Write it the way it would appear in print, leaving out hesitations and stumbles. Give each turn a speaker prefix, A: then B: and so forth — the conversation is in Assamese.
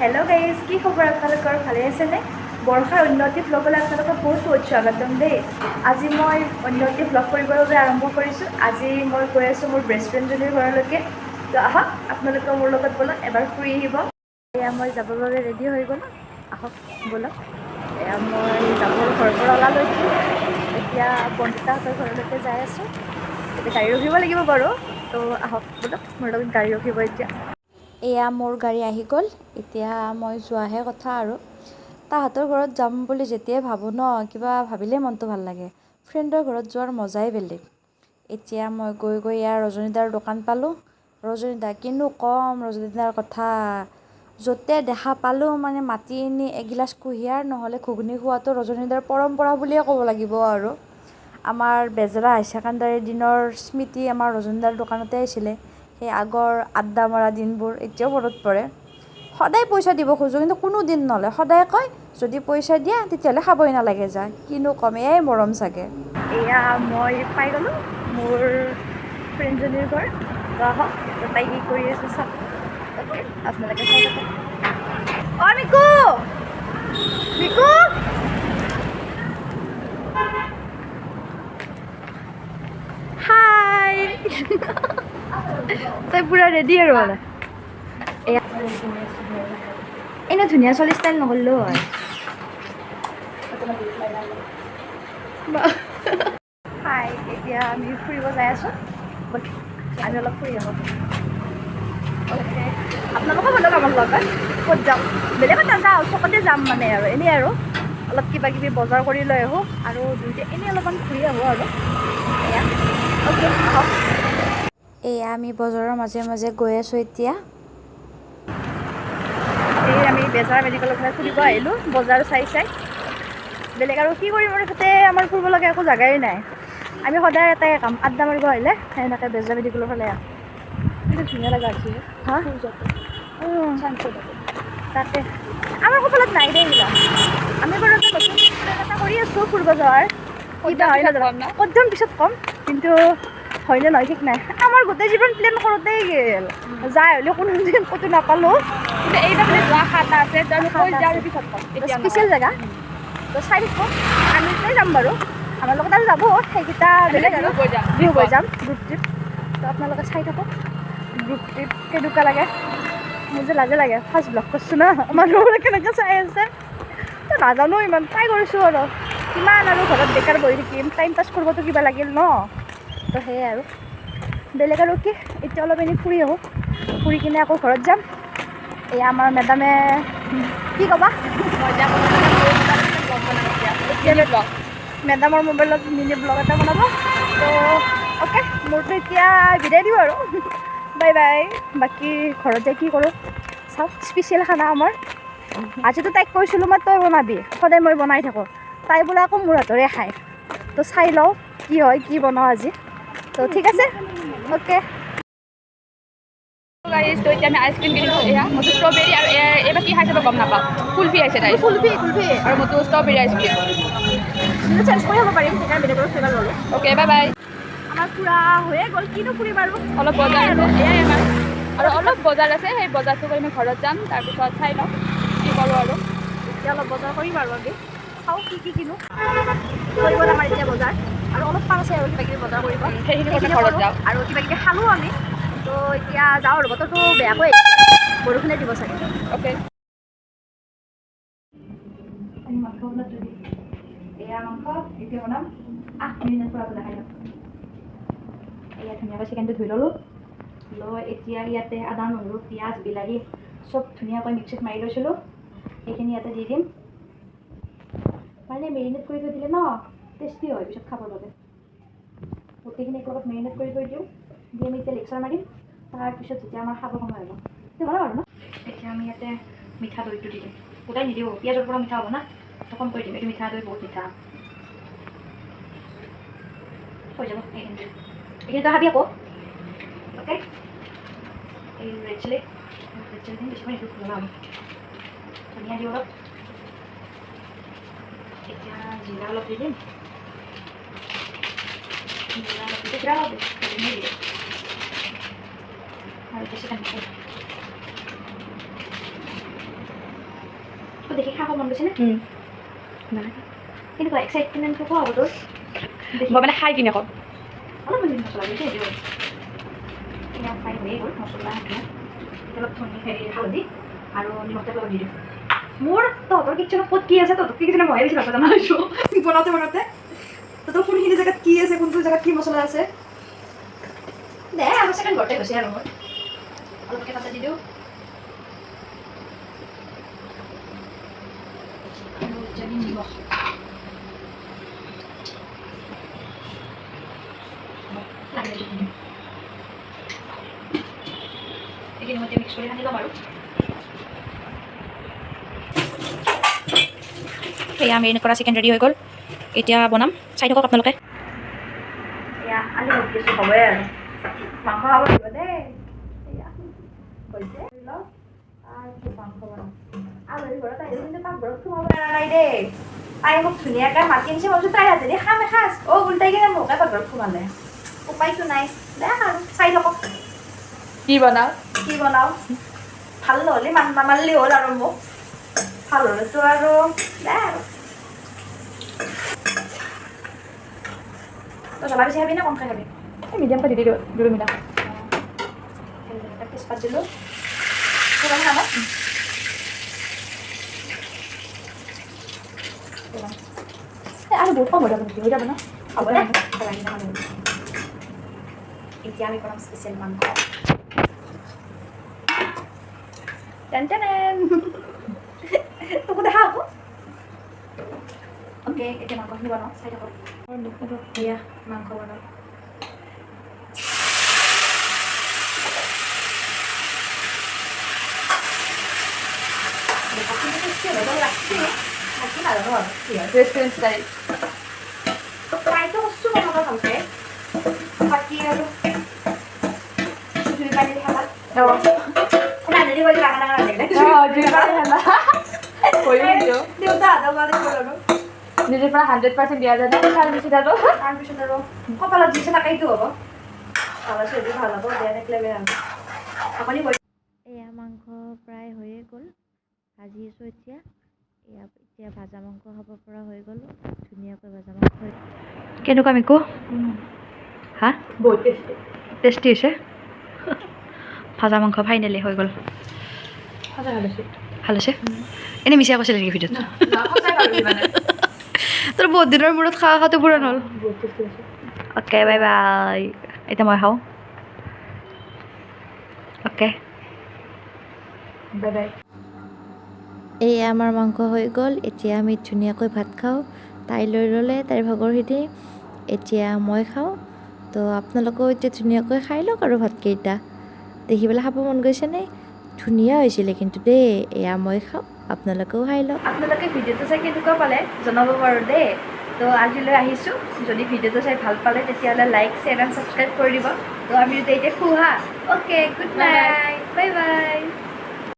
A: হেল্ল' গাইজ, কি খবৰ আপোনালোকৰ? ভালে আছেনে? বৰ্ষাৰ অন্য এটি ভ্লগলৈ আপোনালোকক বহুত বহুত স্বাগতম দেই। আজি মই অন্য এটি ভ্লগ কৰিবৰ বাবে আৰম্ভ কৰিছোঁ। আজি মই গৈ আছোঁ মোৰ বেষ্ট ফ্ৰেণ্ডজনীৰ ঘৰলৈকে। তো আহক, আপোনালোকেও মোৰ লগত ব'লক, এবাৰ ফুৰি আহিব। এয়া মই যাবৰ বাবে ৰেডি হৈ গ'লোঁ। আহক, ব'লক। এয়া মই যাবৰ ঘৰৰ পৰা ওলালোঁ। এতিয়া বন্দিতাহঁতৰ ঘৰলৈকে যাই আছোঁ। এতিয়া গাড়ী ৰখিব লাগিব বাৰু। তো আহক, ব'লক, মোৰ লগত গাড়ী ৰখিব এতিয়া।
B: এয়া মোৰ গাড়ী আহি গ'ল। এতিয়া মই যোৱাহে কথা আৰু। তাহাঁতৰ ঘৰত যাম বুলি যেতিয়াই ভাবোঁ ন, কিবা ভাবিলেই মনটো ভাল লাগে। ফ্ৰেণ্ডৰ ঘৰত যোৱাৰ মজাই বেলেগ। এতিয়া মই গৈ গৈ ইয়াৰ ৰজনীদাৰ দোকান পালোঁ। ৰজনীদা, কিনো ক'ম ৰজনীদাৰ কথা! য'তে দেখা পালোঁ মানে মাতি আনি এগিলাচ কুঁহিয়াৰ নহ'লে ঘুগুনি খোৱাটো ৰজনীদাৰ পৰম্পৰা বুলিয়ে ক'ব লাগিব। আৰু আমাৰ বেজেৰা হাই ছেকেণ্ডাৰীৰ দিনৰ স্মৃতি আমাৰ ৰজনীদাৰ দোকানতে আছিলে। সেই আগৰ আড্ডা মৰা দিনবোৰ এতিয়াও মনত পৰে। সদায় পইচা দিব খোজোঁ, কিন্তু কোনো দিন নলয়। সদায় কয়, যদি পইচা দিয়া তেতিয়াহ'লে খাবই নালাগে যা। কিনো ক'ম, এয়াই মৰম চাগে।
A: এয়া মই পাই গ'লোঁ মোৰ ফ্ৰেণ্ডজনীৰ ঘৰ। তো আহক, তো তাই কি কৰি আছে চাওক। অ'কে, আপোনালোকে চাই থাকক। অ' মিকু, মিকু, হাই! তাই পূৰা ৰেডি আৰু মানে এয়া এনে ধুনীয়া ছোৱালী, ষ্টাইল নকৰিলেও হয়। হাই, এতিয়া আমি ফুৰিব যাই আছোঁ। ব'ল, আমি অলপ ফুৰি আহোঁ। অ'কে, আপোনালোকো ব'লক আমাৰ লগত। ক'ত যাম? বেলেগত নাযাওঁ, চকতে যাম মানে আৰু এনেই আৰু অলপ কিবা কিবি বজাৰ কৰি লৈ আহোঁ আৰু দুয়োটা এনেই অলপমান ঘূৰি আহোঁ আৰু এয়া। অ'কে, আহক।
B: এয়া আমি বজাৰৰ মাজে মাজে গৈ আছোঁ এতিয়া।
A: এই আমি বেজাৰ মেডিকেলৰ ফালে ফুৰিব আহিলোঁ, বজাৰ চাই চাই। বেলেগ আৰু কি কৰিম আৰু? তাতে আমাৰ ফুৰিব লগা একো জেগাই নাই। আমি সদায় এটাই কাম, আড্ডা মাৰিব আহিলে সেনেকৈ বেজাৰ মেডিকেলৰ ফালে আহোঁ।
C: ধুনীয়া লগা হৈছে।
A: হা, তাতে আমাৰ কপালত নাই দেই এইবিলাক। আমি বাৰু এটা নতুন প্লেন এটা কৰি আছোঁ ফুৰিব যোৱাৰ। কিবা হয় নাজানো, ক'ত যাম পিছত ক'ম, কিন্তু হয়নে নহয় ঠিক নাই। আমাৰ গোটেই জীৱন প্লেন কৰোঁতেই গ'ল, যাই হ'লেও কোনোদিন ক'তো নাপালোঁ।
C: কিন্তু এইবাৰ মানে যোৱা আশা এটা আছে। তো আমি
A: আশা
C: কৈ
A: এটা
C: যাম
A: আছে।
C: পিছত ক'ম, এতিয়া
A: স্পেচিয়েল জেগা, তো চাই থাকোঁ। আমি দুটাই যাম বাৰু, আমাৰ লগত আৰু যাব সেইকেইটা বেলেগ আৰু।
C: গৈ যাম।
A: বিহু গৈ যাম, গ্ৰুপ ট্ৰিপ। তো আপোনালোকে চাই থাকক গ্ৰুপ ট্ৰিপ কেনেকুৱা লাগে। মোৰ যে লাজে লাগে, ফাৰ্ষ্ট ব্লগ কৰিছোঁ না, মানুহবোৰে কেনেকৈ চাই আছে। তো নাজানো, ইমান ট্ৰাই কৰিছোঁ আৰু কিমান আৰু ঘৰত বেকাৰ বহি থাকিম? টাইম পাছ কৰিবতো কিবা লাগিল ন। তো সেয়াই আৰু, বেলেগ আৰু কি? এতিয়া অলপ এনেই ফুৰি আহোঁ, ফুৰি কিনে আকৌ ঘৰত যাম। এয়া আমাৰ মেডামে, কি ক'বা?
C: এতিয়া ব্লগ।
A: মেডামৰ মোবাইলত মিনি ব্লগ এটা বনাব। তো অ'কে, মোৰতো এতিয়া বিদায় দিওঁ আৰু, বাই বাই। বাকী ঘৰত যাই কি কৰোঁ চাওক। স্পেচিয়েল খানা আমাৰ আজিতো। তাইক কৈছিলোঁ মই, তই বনাবি, সদায় মই বনাই থাকোঁ। তাই বোলে আকৌ মোৰ হাতৰে খায়। তো চাই লওঁ কি হয়, কি বনাওঁ আজি। তো ঠিক আছে, অ'কে।
C: গাইজ, তো এতিয়া আমি আইচক্ৰীম কিনিলোঁ। এয়া মোৰতো ষ্ট্ৰবেৰী আৰু এইবাৰ কি খাইছে মই গম নাপাওঁ। কুলফি আহিছে তাই।
A: কুলফি, কুলফি।
C: আৰু মোৰতো ষ্ট্ৰবেৰী আইচক্ৰীম।
A: চেঞ্জ কৰি হ'ব পাৰিম, সেইকাৰণে বেলেগৰ ফ্লেভাৰ ল'লোঁ।
C: Okay, bye bye.
A: আমাৰ ফুৰা হৈয়ে গ'ল। কিনো ফুৰিম আৰু?
C: অলপ বজাৰ আছে, এয়াই আমাৰ আৰু অলপ বজাৰ আছে। সেই বজাৰটো কৰি আমি ঘৰত যাম, তাৰপিছত চাই লওঁ কি কৰোঁ আৰু।
A: এতিয়া অলপ বজাৰ কৰিম আৰু আমি চাওঁ কি কি কিনো। হৈ গ'ল আমাৰ এতিয়া বজাৰ, আৰু অলপ কাম আছে আৰু কিবা কিবি বজাৰ কৰিব।
C: সেইখিনি কৰি
A: সেইখিনি
C: ঘৰত
A: কৰোঁ।
C: যাওঁ।
A: আৰু কিবা কিবি খালোঁ আমি। তো এতিয়া যাওঁ আৰু, বতৰটো বেয়াকৈ আহিছে, বৰষুণে দিব চাগে।
C: অ'কে।
A: আমি মাংস বনাত ৰেডি। এয়া মাংস এতিয়া বনাম। আহ, মেৰিনেট কৰাটো দেখাই লওঁ। এয়া ধুনীয়াকৈ চিকেনটো ধুই ল'লোঁ, লৈ এতিয়া ইয়াতে আদা, নহৰু, পিঁয়াজ, বিলাহী চব ধুনীয়াকৈ মিক্সিত মাৰি লৈছিলোঁ। সেইখিনি ইয়াতে দি দিম। মানে মেৰিনেট কৰি থৈ দিলে ন টেষ্টি হয় পিছত খাবৰ বাবে। গোটেইখিনি একেলগত মেৰিনেট কৰি থৈ দিওঁ, দি আমি এতিয়া মিক্সাৰ মাৰিম। তাৰপিছত যেতিয়া আমাৰ খাব সময় হ'ব তেতিয়া বনাম আৰু ন। এতিয়া আমি ইয়াতে মিঠা দৈটো দি দিম। গোটাই নিদিওঁ, পিঁয়াজৰ পৰা মিঠা হ'ব না, তো কম কৰি দিম। এইটো মিঠা দৈ বহুত মিঠা হৈ যাব। এইখিনি এইখিনি তই খাবি আকৌ। অ'কে, এই ৰেড চিলি, ৰেড চিলি দিম, বেছি নিদিওঁ, জ্বলা হ'ব। ধনিয়া দিওঁ অলপ। এতিয়া জিৰা অলপ দি দিম। জিৰা অলপ দি জিৰা অলপ দি দিম। আৰু এতিয়া চিকেন। দেখি খাব মন গৈছে নে? কেনেকুৱা এক্সাইটমেণ্টটো কোৱা হ'ব তোৰ?
C: মই মানে খাই কিনে কম।
A: অলপ মছলা গৈছে সেইটো এয়া ফ্ৰাই হৈয়ে গ'ল মছলা। অলপ ধনি হেৰি হালধি আৰু নিমখ তেল অলপ দি দিওঁ। মোৰ তহঁতৰ কিটচেনত ক'ত কি আছে, তহঁতৰ কিটচেনত ময়ে বেছি ভালকৈ জনা হৈছোঁ বনাওঁতে বনাওঁতে। তহঁতৰ কোনখিনি জেগাত কি আছে, কোনটো জেগাত কি মছলা আছে। দে আৰু ছেকেণ্ড ঘৰতে গৈছে আৰু মোৰ অলপকৈ তাতে দি দিওঁ। আৰু এতিয়া দিম নিমখ। দিম এইখিনি মই এতিয়া মিক্স কৰি সানি ল'ম। আৰু এয়া মেৰিনেট কৰা চিকেন ৰেডি হৈ গ'ল। এতিয়া বনাম, চাই থাকক আপোনালোকে। এয়া আলু ভাজি দিছোঁ, হ'বই আৰু মাংস খাব লাগিব দেই। এয়া হৈছে, লওক তাৰপিছত মাংস বনাম। আলহী ঘৰত আহিলোঁ কিন্তু পাকঘৰত সোমাব পৰা নাই দেই। তাই মোক ধুনীয়াকৈ মাতি আনিছে, মই ভাবিছোঁ তাইৰ হাতেদি খাম এসাঁজ, অ' উল্টাই কিনে মোকে পাকঘৰত সোমালে। উপায়তো নাই দে, আৰু চাই থাকক।
C: কি বনাওঁ?
A: কি বনাওঁ। ভাল নহ'লে মান নামাৰিলে হ'ল আৰু মোক, ভাল হ'লেতো আৰু দে আৰু। তই জ্বলা বেছি খাবি নে কমকৈ খাবি?
C: এই মিডিয়ামকৈ দি দিওঁ, দুই মিলা।
A: তেজপাত দিলোঁ। খানা
C: আৰু বহুত কম হৈ যাব নেকি? হৈ যাব ন?
A: হ'ব দে। এতিয়া আমি বনাম স্পেচিয়েল মাংস। টেন টেন, তোকো দেখা আকৌ। অ'কে, এতিয়া মাংসখিনি বনাওঁ, চাই থাকক। এয়া মাংস বনাওঁ। টেষ্টি হ'ব লাগছে, বাকী নাজানো আৰু কি হয়।
C: Restaurant style.
A: ট্ৰাইটো কৰিছোঁ বনাব ভালকৈ, বাকী আৰু জুই পানী খাবা। ৰান্ধনি কৰি ডাঙৰ ডাঙৰ ৰান্ধি।
C: জুই পানী খালা
A: দেউতা হাতৰ আৰু
C: নিজৰ পৰা 100% দিয়া যায়। তাৰপিছত আৰু
A: তাৰপিছত আৰু কপালত দিছে তাকেইতো হ'ব। ভাল আছে যদি ভাল হ'ব, বেয়া থাকিলে বেয়া হ'ব। আপুনি
B: এয়া মাংস প্ৰায় হৈয়ে গ'ল, ভাজি আছোঁ এতিয়া। এয়া এতিয়া ভাজা মাংস খাব পৰা হৈ গ'ল। ধুনীয়াকৈ ভাজা মাংস।
A: কেনেকুৱা মিকু? হা?
C: বহুত টেষ্টি।
A: টেষ্টি হৈছে। ভাজা মাংস ফাইনেলি হৈ গ'ল।
C: সঁচাই ভাল হৈছে।
A: ভাল হৈছে। এনেই মিছা কৈছিলে নেকি ভিডিঅ'ত?
C: সঁচাই ভাল হৈছে মানে।
A: তোৰ বহুত দিনৰ মূৰত খোৱা খোৱাটো পূৰণ হ'ল।
C: বহুত টেষ্টি হৈছে।
A: Okay, bye bye. এতিয়া মই খাওঁ। অ'কে।
C: Bye bye.
B: এয়া আমাৰ মাংস হৈ গ'ল। এতিয়া আমি ধুনীয়াকৈ ভাত খাওঁ। তাই লৈ ল'লে তাইৰ ভাগৰখিনি, এতিয়া মই খাওঁ। তো আপোনালোকেও এতিয়া ধুনীয়াকৈ খাই লওক আৰু ভাতকেইটা। দেখি পেলাই খাব মন গৈছেনে? ধুনীয়া হৈছিলে কিন্তু দেই। এয়া মই খাওঁ, আপোনালোকেও খাই লওক।
A: আপোনালোকে ভিডিঅ'টো চাই কেনেকুৱা পালে জনাব বাৰু দেই। তো আজিলৈ আহিছোঁ। যদি ভিডিঅ'টো চাই ভাল পালে তেতিয়াহ'লে লাইক, শ্বেয়াৰ এণ্ড ছাবস্ক্ৰাইব কৰি দিব। তো আমি এতিয়া শুহা। Okay, good night, bye bye.